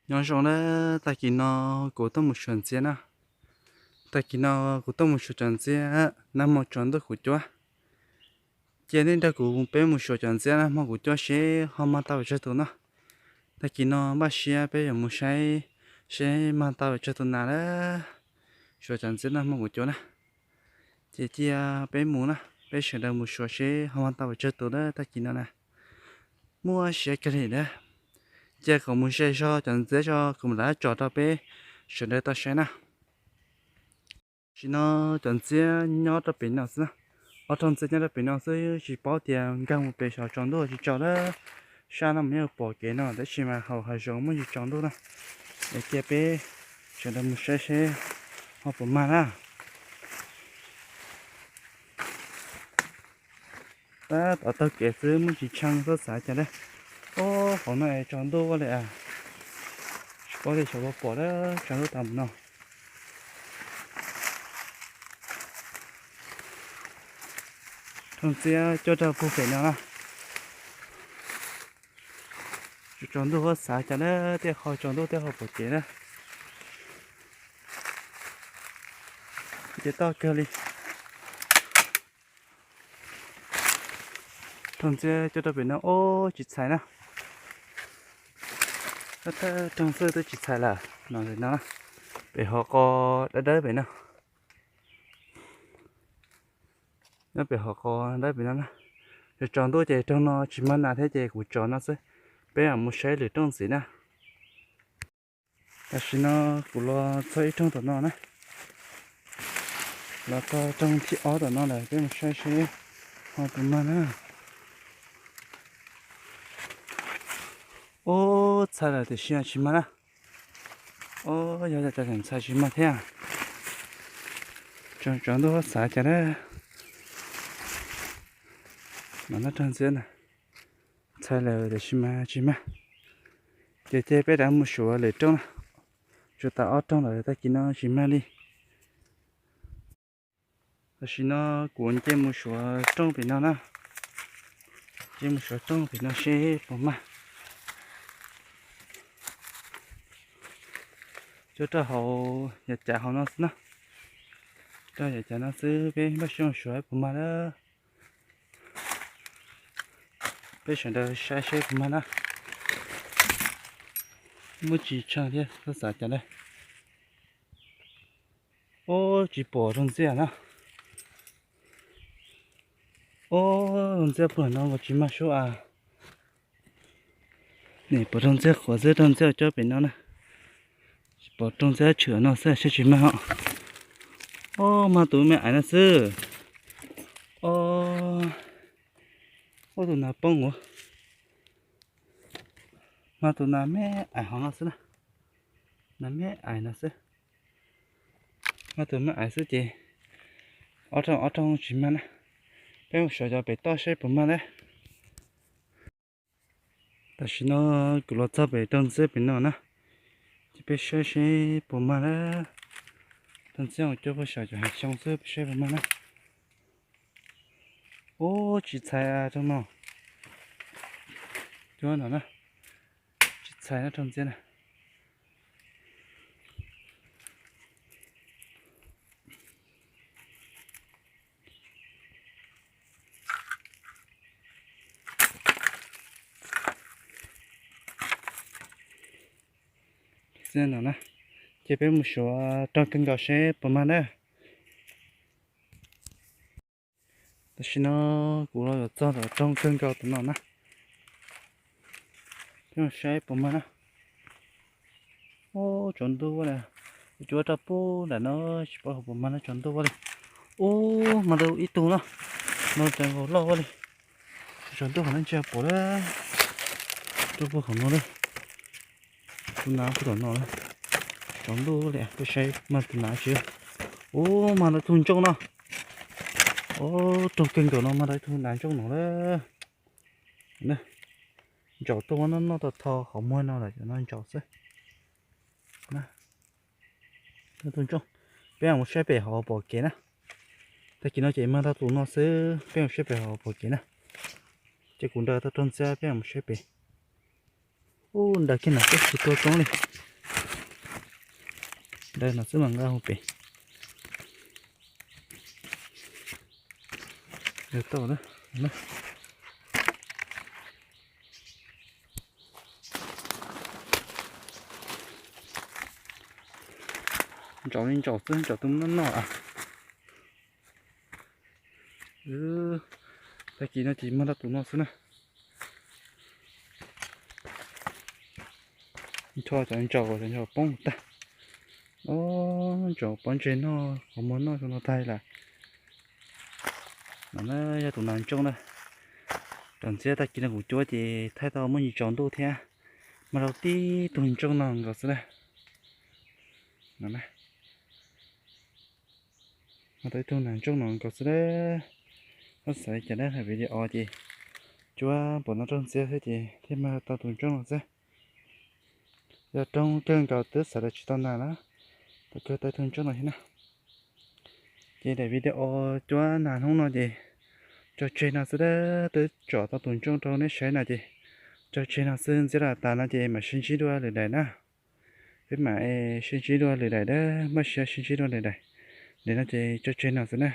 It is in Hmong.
Nyob zoo na, tag kis no kuv tuaj mus suav ntxiab na. Tag kis no kuv tuaj mus suav cov ntxiab, nag hmo tsaus ntuj kuv cuab. Cia nej nrog kuv peb mus suav cov ntxiab nag hmo kuv cuab seb ho mag tau pes tsawg tus no. Tag kis no npaj siab peb yuav mus saib seb mag tau pes tsawg tus nas lawm. Suav cov ntxiab nag hmo kuv cuab na. Ces cia peb mus na, peb sawv daws mus suav seb ho mag tau pes tsawg tus lawm tag kis no na. Muaj siab kawg li na. Cia kom mus ze zog cov ntxiab tso kuv mam li tso rau peb sawv daws tau saib na. Tam sim no cov ntxiab nyob rau pem no xwb na. Ob rooj ntxiab nyob rau pem no xwb, tsis paub tias nkag mus pem saum tsaus ntuj tsis tsaus lawm. Sab no mas yeej pom kev no tab sis mas hauv hav zoov muaj tsis tsaus ntuj na. Es cia peb sawv daws mus saib seb ho puas mag na. Tab tom taug kev xwb muaj tsis tshee txhob xav cas li. Ob, hauv no es tsaus ntuj ua li a. Tsis paub tias xyov puas pom lawm tsaus ntuj tas mus no. Rooj ntxiab cuab rau puag pem no na. Tsaus ntuj txhob xav cas li, tej qho tsaus ntuj tej qho pom kev na. Ces toj kawg li. Rooj ntxiab cuab rau pem no, ob, tsis txhais na. Rooj xwb twb tsis txhais lawm no, no. Pem hauv qo dawb dawb pem no. Nyob pem hauv qo dawb pem no na. Yog tsaus ntuj ces rooj no tsis mag nas thiab ces kuv tso no xwb. Peb mam mus saib lwm rooj ntxiv na. Tam sim no kuv los txog ib rooj tom no na. Los txog rooj thib ob tom no lawm, peb mus saib seb ho puas mag na. Ob, txhais lawm tiam sis tsis mag na. Ob, yog cov tseem txhais tsis mag thiab. Tsaus ntuj xav cas na. Mas noj rooj ntxiab na. Txhais lawm tiam sis mas tsis mag. Ces cia peb rov mus suav lwm rooj na. Tsuas tas ob rooj lawm tag kis no tsis mag li. Tam sim no kuv nce mus suav rooj pem no na. Nce mus suav rooj pem no seb puas mag. Cuab rau hauv yav cav hauv no xwb na. Rau yav cav no xwb peb npaj siab mus suav puas mag na. Peb sawv daws saib seb puas mag na. Muaj tsis tshee thiab txhob xav cas li. Ob, tsis pom rooj ntxiab na. Ob, rooj ntxiab puag no los tsis mag sub a. Nim pom rooj ntxiab qhuav xwb, rooj ntxiab cuab pem no na. Tsis pom rooj ntxiab tshwm no xwb saib tsis mag os. Ob, mag tus me ais no xwb. Ob, ua tus nas poob ua. Mag tus nas me ais hauv no xwb na. Nas me ais no xwb. Mag tus me ais xwb ces ob rooj ob rooj tsis mag na. Peb mus sawv cov pem toj seb puas mag na. Tam sim no kuv los txog pem rooj ntxiab pem no na. Ces peb saib seb puas mag na. Rooj ntxiab cuab puag saum cov hav xyoob xwb, peb saib puas mag na. Ub, tsis txhais rooj no. Cuab no na. Tsis txhais na rooj ntxiab na. Ntxiab no na. Ces peb mus suav rooj kawg nkaus seb puas mag na. Tam sim no kuv los yuav txog tom rooj kawg nkaus tom no na. Peb mus saib puas mag na. Ub, tsaus ntuj ua li. Kuv cuab rau pub nram no tsis paub puas mag na, tsaus ntuj ua li. Ub, mag tau ib tug na. No tsaus nkaus loj ua li. Tsaus ntuj qhov no ntsia pom lawm. Rau puag qhov no lawm. Tus nas puag tom no lawm. Tsaus ntuj ua li, peb saib mag tus nas tsis. Ub, mag tau ib tug ntsooj no. Ub, rooj kawg nkaus no mag tau ib tug nas ntsooj no lawm. Ntsaum tuaj no, noj tau tho qhov muag no lawm, cov no ntsaum xwb. Tus ntsooj. Peb mus saib pem hauv pom kev na. Tag kis no ces mag tau tus no xwb, peb mus saib pem hauv pom kev na. Ces kuv nrawm tau rooj ntxiab peb mus saib pem. Ub, nrad kiag no twb tsis tuaj toob li. Nrad no xwb mas nqa hu pem. Tau na. Ntsaum li ntsaum xwb, ntsaum tus no no. Tag kis no ces muaj ntau tus no xwb na. Nrho cov ntsaum, cov ntsaum poob tag. Ub, ntsaum pov ntseg noj qhov muag noj zoo no tag lawm. No na, yog tus nas ntsooj na. Cov ntxiab tag kis no kuv cuab ces thaij tau muaj ntsis tsaus ntuj thiab. Muaj rau tib tug ntsooj no nkaus xwb na. No na. Muaj tau ib tug nas ntsooj no nkaus xwb na. Muab xav li cas na, video ces cuab npaum no rau ntxiab xwb ces thiaj muaj tau tus ntsooj no xwb. Yog roog kawg nkaus twb xav tias tsis tau nas na, tau kawg tau ib tug ntsooj no thiab na. Ces daim video cuab nas hnub no ces tso tseg no xwb dab, twb tsom tau tus ntsooj rau nej saib no ces tso tseg no xwb, ntxiv los tas no ces mam sib ntsib dua lwm daim na. Peb mam sib ntsib dua lwm daim dab, muaj siab sib ntsib dua lwm daim. Nim no ces tso tseg no xwb na.